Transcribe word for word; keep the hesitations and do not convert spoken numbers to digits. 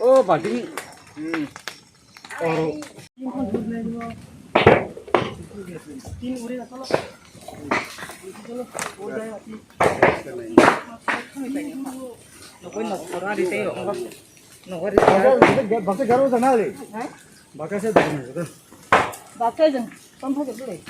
O, bati. Hmm. Nokoi nok khoro ari tei o. Nokoi ari tei. Baksa garo jana le. Baksa se dana. Baksa jeng. Tom thage bole.